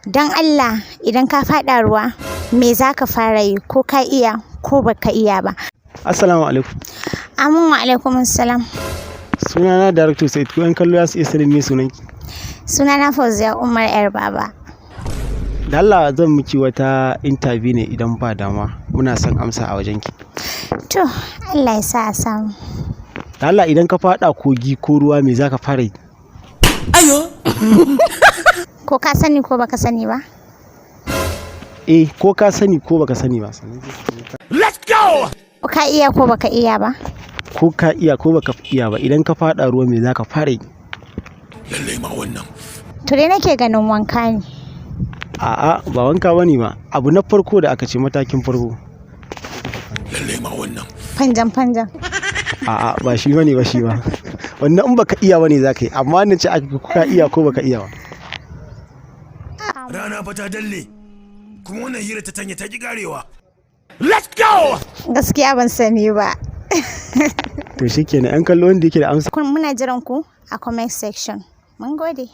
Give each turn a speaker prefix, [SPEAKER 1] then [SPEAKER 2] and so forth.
[SPEAKER 1] Don Allah, idan ka faɗa ruwa, me za ka fara yi, ko ka iya ko baka iya ba?
[SPEAKER 2] Assalamu alaikum.
[SPEAKER 1] Amin, wa alaikum assalam.
[SPEAKER 2] Sunana Director Said. Ko yan kallo ya su iya sanin me sunanki?
[SPEAKER 1] Sunana Fauziya Umar Yar Baba.
[SPEAKER 2] Da Allah, zan miki wata interview ne idan ba dama. Muna son amsa a wajenki.
[SPEAKER 1] To, Allah ya sa a samu.
[SPEAKER 2] Da Allah, idan ka faɗa kogi ko ruwa, me zaka fara yi?
[SPEAKER 1] Ko ka sani ko baka sani ba?
[SPEAKER 2] Eh, ko ka sani ko baka sani ba.
[SPEAKER 1] Ko ka iya ko baka iya ba?
[SPEAKER 2] Ko ka iya ko baka iya ba, idan ka faɗa ruwa, me zaka fara yi?
[SPEAKER 1] To dai, nake ganin wanka ne.
[SPEAKER 2] A'a, ba wanka bane ba. Abu na farko da aka ce, matakin farko.
[SPEAKER 1] Fanjan fanjan.
[SPEAKER 2] A'a, ba shi bane ba shi ba. Wannan in baka iya bane zaka yi, amma wannan ce aka ko ka iya ko baka iya ba.
[SPEAKER 3] Rana fa ta dalle, kuma wannan hira ta tanya ta ki karewa.
[SPEAKER 1] Gaskiya ban sani ba.
[SPEAKER 2] To shikenan, yan kallo, wanda yake da amsa
[SPEAKER 1] Muna jiran ku a comment section. Mun gode.